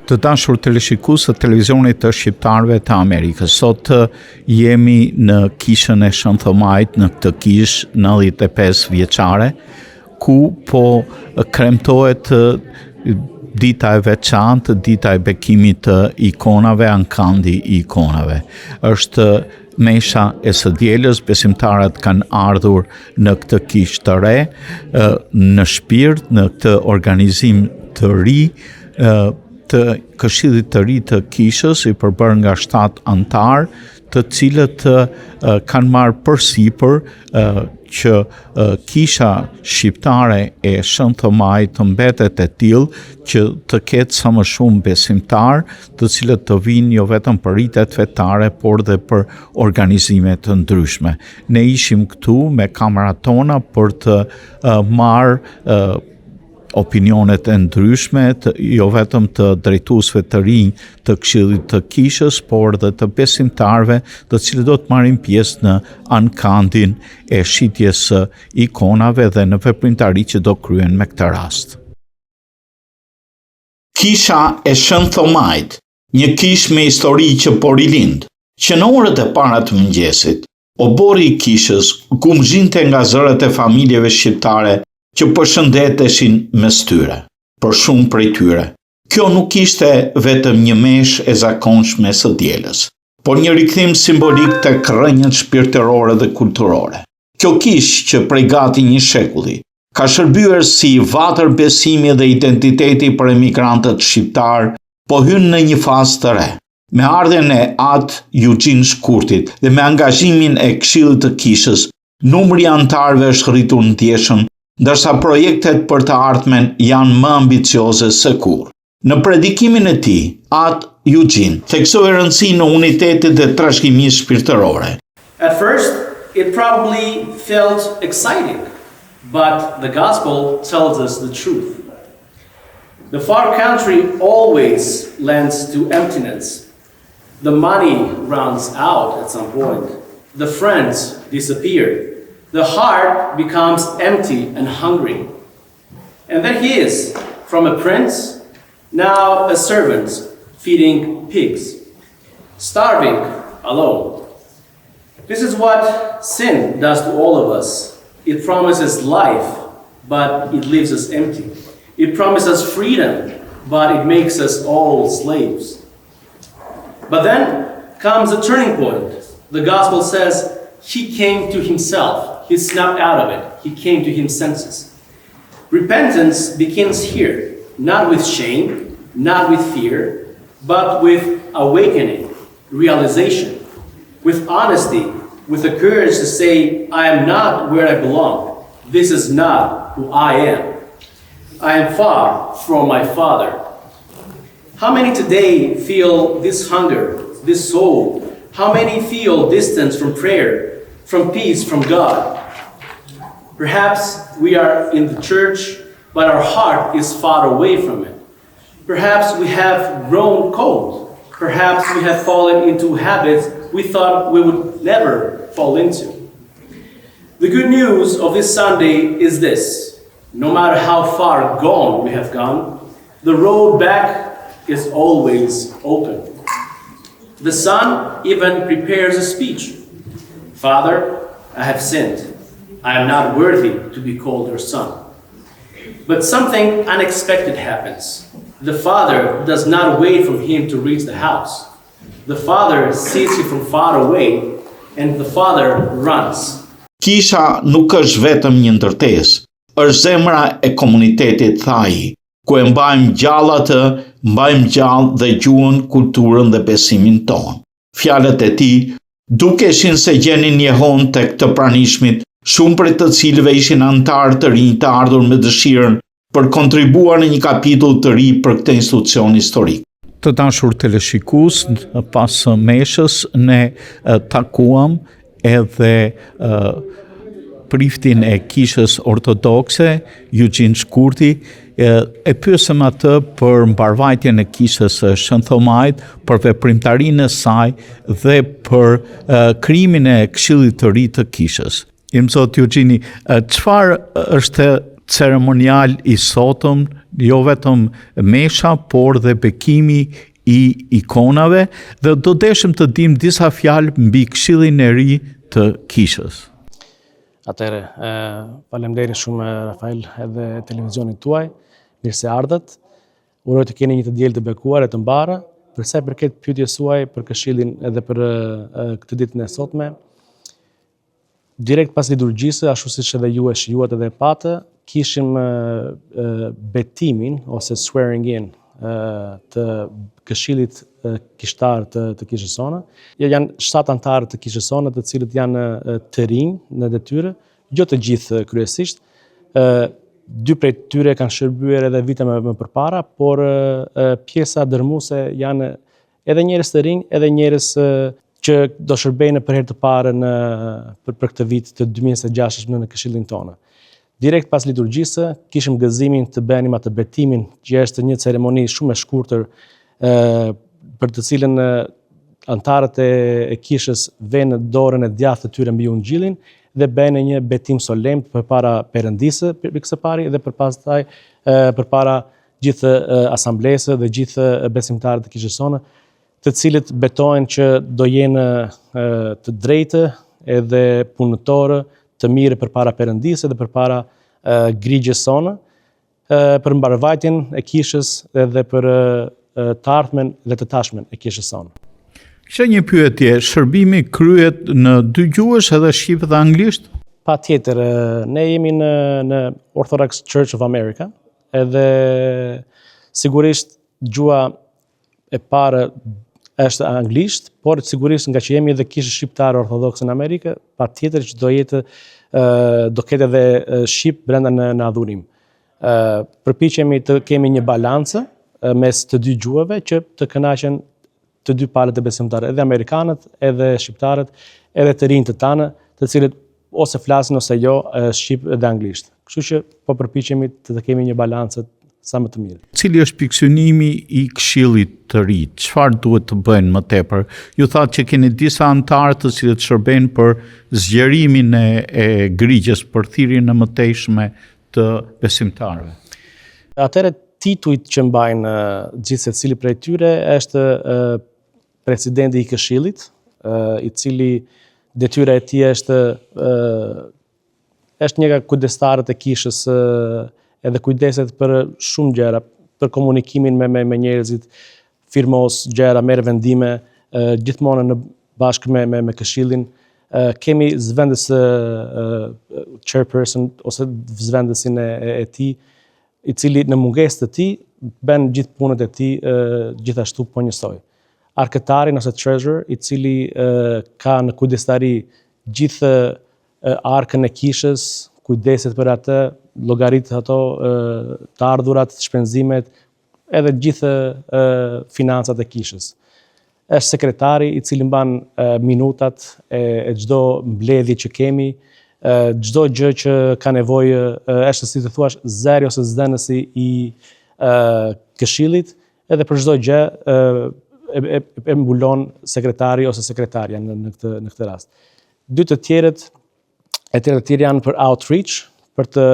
Të dashur teleshikues të televizionit të shqiptarëve të Amerikës, sot jemi në kishën e Shën Thomait, në këtë kishë 95 vjeçare, ku po kremtohet dita e veçantë, dita e bekimit të ikonave, ankandi i ikonave. Është mesha e së dielës, besimtarët kanë ardhur në këtë kishë të re, në shpirt, në këtë organizim të ri, të këshillit të ri të kishës, i përbërë nga 7 anëtarë, të cilët kanë marrë përsipër që kisha shqiptare e Shën Thomait të mbetet e tillë që të ketë sa më shumë besimtarë, të cilët të vijnë jo vetëm për ritet fetare, por dhe për organizime të ndryshme. Ne ishim këtu me kamerat tona për të marrë opinionet e ndryshme, të, jo vetëm të drejtuesve të rinj të Këshillit të Kishës, por dhe të besimtarëve, të cilët do të marrin pjesë në ankandin e shitjes së ikonave dhe në veprimtari që do kryhen me këtë rast. Kisha e Shën Thomait, një kishë me histori që po rilind, që në orët e para të mëngjesit, oborri i kishës gumëzhinte nga zërat e familjeve shqiptare që përshëndeteshin mes tyre, për shumë prej tyre. Kjo nuk ishte vetëm një meshë e zakonshme e së dielës, por një rikthim simbolik tek rrënjët shpirtërore dhe kulturore. Kjo kishë që prej gati një shekulli ka shërbyer si vatër besimi dhe identiteti për emigrantët shqiptarë, po hyn në një fazë të re. Me ardhjen e At Juxhin Shkurtit dhe me angazhimin e Këshillit të Kishës, numri i anëtarëve është rritur ndjeshëm, ndërsa projektet për të ardhmen janë më ambicioze se kurrë. Në predikimin e tij, At Juxhin theksoi rëndësinë e unitetit dhe trashëgimisë shpirtërore. At first, it probably felt exciting, but the gospel tells us the truth. The far country always lends to emptiness. The money runs out at some point. The friends disappear. The heart becomes empty and hungry. And there he is, from a prince, now a servant, feeding pigs, starving alone. This is what sin does to all of us. It promises life, but it leaves us empty. It promises freedom, but it makes us all slaves. But then comes a turning point. The gospel says he came to himself. He snapped out of it. He came to his senses. Repentance begins here, not with shame, not with fear, but with awakening, realization, with honesty, with the courage to say, I am not where I belong. This is not who I am. I am far from my Father. How many today feel this hunger, this soul? How many feel distance from prayer, from peace, from God? Perhaps we are in the church, but our heart is far away from it. Perhaps we have grown cold. Perhaps we have fallen into habits we thought we would never fall into. The good news of this Sunday is this no matter how far gone we have gone, the road back is always open. The son even prepares a speech Father, I have sinned. I am not worthy to be called your son. But something unexpected happens. The father does not wait for him to reach the house. The father sees him from far away, and the father runs. Kisha nuk është vetëm një ndërtesë, është zemra e komunitetit, tha ai, ku e mbajmë gjallë atë, mbajmë gjallë dhe gjuhën, kulturën dhe besimin tonë. Fjalët e tij dukeshin se gjenin jehonë tek të pranishmit, shumë prej të cilëve ishin anëtarë të rinj të ardhur me dëshirën për kontribuar në një kapitull të ri për këtë institucion historik. Të dashur teleshikues, pas meshës ne takuam edhe priftin e kishës ortodokse, Juxhin Shkurti, e pyesëm atë për mbarëvajtjen e kishës së Shën Thomait, për veprimtarinë e saj dhe për krijimin e këshillit të ri të kishës. Imzot Juxhini, çfarë është ceremonial i sotëm, jo vetëm mesha, por dhe bekimi i ikonave dhe do deshim të dim disa fjalë mbi këshillin e ri të kishës. Atëherë, faleminderit shumë Rafael edhe televizionit tuaj. Mirë se ardhët. Uroj të keni një të diel të bekuar e të mbarë. Për sa i përket pyetjes suaj për këshillin edhe për këtë ditën e sotme, Direkt pas liturgjisë, ashtu siç edhe ju e shijuat edhe e patë, kishim betimin ose swearing in të këshillit kishtar të, të kishës sonë. Janë 7 anëtarë të kishës sonë, të cilët janë të rinj në detyrë, jo të gjithë kryesisht. Dy prej tyre kanë shërbyer edhe vite më, më përpara, por pjesa dërmuese janë edhe njerëz të rinj, edhe njerëz që do shërbejnë për herë të parë në për, për këtë vit të 2026 në, në këshillin tonë. Direkt pas liturgjisë, kishim gëzimin të bënim atë betimin, që është një ceremoni shumë e shkurtër, ë për të cilën anëtarët e, e kishës venë dorën e djathtë të tyre mbi ungjillin dhe bëjnë një betim solemn përpara Perëndisë pikë së pari dhe për pastaj përpara gjithë asamblesë dhe gjithë besimtarët e kishës sonë, të cilët betohen që do jenë të drejtë edhe punëtorë të mirë përpara Perëndisë dhe përpara grigjës sonë, për mbarëvajtjen e kishës edhe për të ardhmen dhe të tashmen e kishës sonë. Kisha një pyetje, shërbimi kryhet në dy gjuhësh edhe shqip dhe anglisht? Patjetër, ne jemi në në Orthodox Church of America, edhe sigurisht gjuha e parë është anglisht, por sigurisht nga që jemi edhe kishë shqiptare ortodokse në Amerikë, patjetër që do jetë do ketë edhe shqip brenda në në adhurim. Ë përpiqemi të kemi një balancë mes të dy gjuhëve që të kënaqen të dy palët e besimtarëve, edhe amerikanët, edhe shqiptarët, edhe të rinjtë tanë, të cilët ose flasin ose jo shqip dhe anglisht. Kështu që po përpiqemi të, të kemi një balancë sa më të mirë. Cili është pikësynimi i Këshillit të Ri? Çfarë duhet të bëjnë më tepër? Ju thatë që keni disa anëtarë të cilët shërbejnë për zgjerimin e, e grigjës, për thirrjen e mëtejshme të besimtarëve. Atëherë titujt që mbajnë gjithsecili prej tyre është presidenti i këshillit, i cili detyra e tij është është një nga kujdestarët e kishës edhe kujdeset për shumë gjëra, për komunikimin me me, me njerëzit, firmos gjëra, merr vendime, gjithmonë në bashkë me me me këshillin. Kemi zëvendës chairperson ose zëvendësin e, e, e tij, i cili në mungesë të tij bën gjithë punët e tij gjithashtu po njësoj. Arkëtarin ose treasurer, i cili ka në kujdestari gjithë arkën e kishës, kujdeset për atë, llogarit ato të ardhurat, shpenzimet, edhe gjithë financat e kishës. Është sekretari i cili mban minutat e çdo mbledhje që kemi, çdo gjë që ka nevojë, është si të thuash zëri ose zëdhënësi i këshillit, edhe për çdo gjë e, e, e mbulon sekretari ose sekretarja në, në këtë në këtë rast. Dy të tjerët e tjerë të tjerë janë për outreach, për të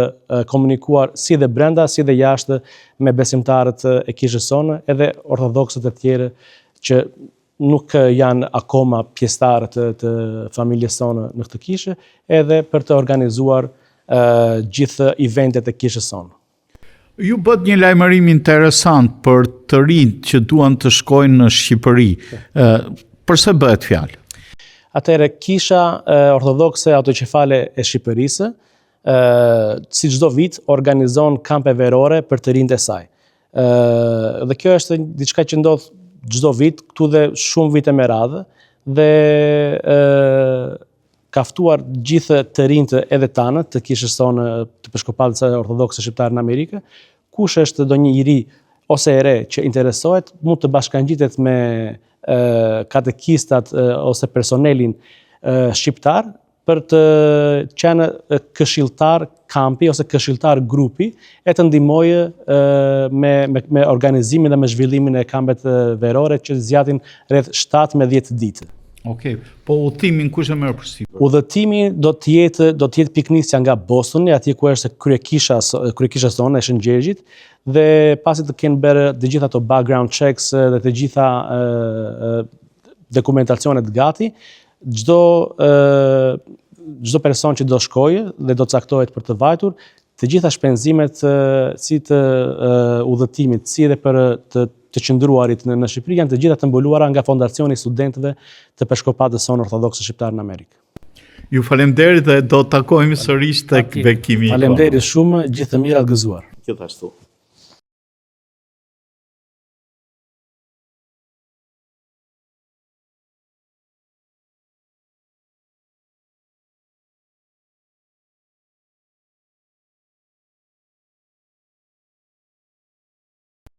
komunikuar si dhe brenda, si dhe jashtë me besimtarët e kishës sonë, edhe ortodoksët e tjerë që nuk janë akoma pjesëtarë të, të familjes sonë në këtë kishë, edhe për të organizuar uh, gjithë eventet e kishës sonë. Ju bëtë një lajmërim interesant për të rinjtë që duan të shkojnë në Shqipëri. Përse bëhet fjalë? Atëherë, kisha ortodokse autoqefale e Shqipërisë, si çdo vit, organizon kampe verore për të rinjtë e saj. Dhe kjo është diçka që ndodh çdo vit, këtu dhe shumë vite me radhë, dhe ka ftuar gjithë të rinjtë edhe tanët të kishës sonë të Peshkopatës Ortodokse Shqiptare në Amerikë, kush është ndonjë i ri ose e re që interesohet, mund të bashkangjitet me katekistat ose personelin shqiptar për të qenë këshilltar kampi ose këshilltar grupi e të ndihmojë me, me, me organizimin dhe me zhvillimin e kampet verore që zgjatin rreth 17 ditë. Okej, po udhëtimin kush e merr përsipër? Udhëtimi do të jetë do të jetë pikënisja nga Bostoni, atje ku është kryekisha kryekisha sonë e Shën Gjergjit dhe pasi të kenë bërë të gjitha ato background checks dhe të gjitha ë, ë, dokumentacionet gati, çdo ë çdo person që do shkojë dhe do caktohet për të vajtur, të gjitha shpenzimet si të udhëtimit, si edhe për të të qëndruarit në, në Shqipëri janë të gjitha të mbuluara nga Fondacioni i Studentëve të Peshkopatës sonë Ortodokse Shqiptare në Amerikë. Ju faleminderit dhe do të takohemi sërish tek bekimi. Faleminderit shumë, gjithë të mirat gëzuar. Gjithashtu.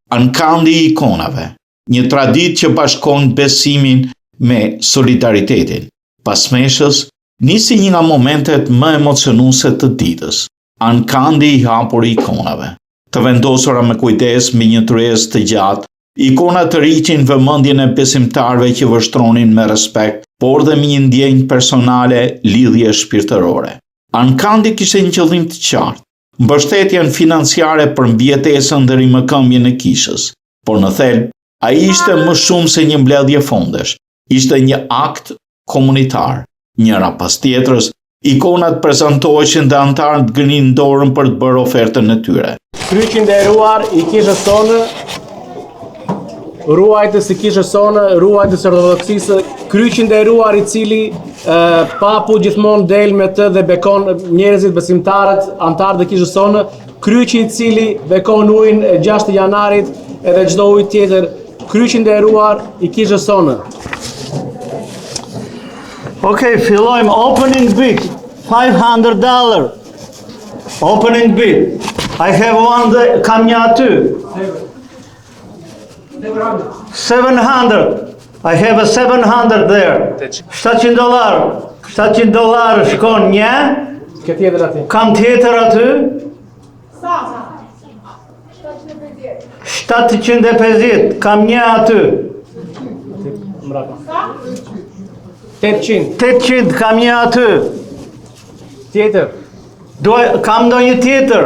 Ankandi i ikonave, një traditë që bashkon besimin me solidaritetin. Pas meshës, nisi një nga momentet më emocionuese të ditës, ankandi i hapur i ikonave. Të vendosura me kujdes mbi një tryezë të gjatë, ikonat tërhiqnin vëmendjen e besimtarëve që vështronin me respekt, por dhe me një ndjenjë personale lidhje shpirtërore. Ankandi kishte një qëllim të qartë, mbështetjen financiare për mbijetesën dhe rimëkëmbjen e kishës, por në thelb, ai ishte më shumë se një mbledhje fondesh, ishte një akt komunitar. Njëra pas tjetrës, ikonat prezantoheshin dhe anëtarët ngrinin dorën për të bërë ofertën e tyre. Kryqi i nderuar i kishës sonë, ruajtës i kishës sonë, ruajtës i ortodoksisë, kryqi i nderuar i cili e, papu gjithmonë del me të dhe bekon njerëzit, besimtarët, anëtarët e kishës sonë, kryqi i cili bekon ujin e 6 janarit edhe çdo ujë tjetër, kryqi i nderuar i kishës sonë. Okej, fillojmë opening bid, 500 dollar. Opening bid. I have one dhe kam një aty. 700. I have a 700 there. 700 dollar. 700 dollar shkon një. Ke tjetër aty. Kam tjetër aty. 750. Kam një aty. Mbrapa. 800. 800 kam një aty. Tjetër. Do kam ndonjë tjetër.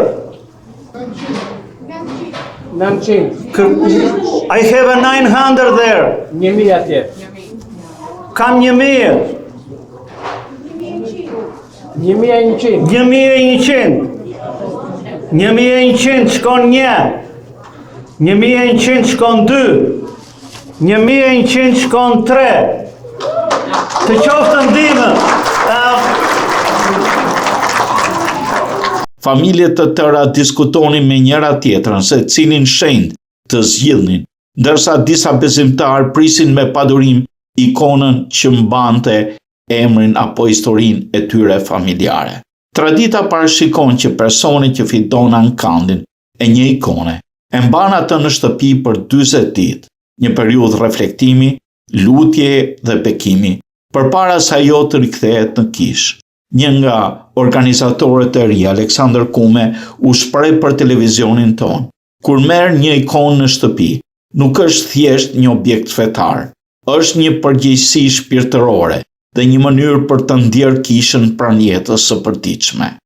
900. I have a 900 there. 1000 atje. Kam 1000. 1100. 1100. 1100 shkon një. 1100 shkon 2. 1100 shkon 3. Të qoftë ndihmë. Familje të tëra diskutonin me njëra tjetrën se cilin shenjt të zgjidhnin, ndërsa disa besimtarë prisin me padurim ikonën që mbante emrin apo historinë e tyre familjare. Tradita parashikon që personi që fiton ankandin e një ikone e mban atë në shtëpi për 40 ditë, një periudhë reflektimi, lutje dhe bekimi, përpara se ajo të rikthehet në kishë. Një nga organizatorët e ri, Aleksandër Kume, u shpreh për televizionin tonë. Kur merr një ikonë në shtëpi, nuk është thjesht një objekt fetar, është një përgjegjësi shpirtërore dhe një mënyrë për të ndjerë kishën pranë jetës së përditshme.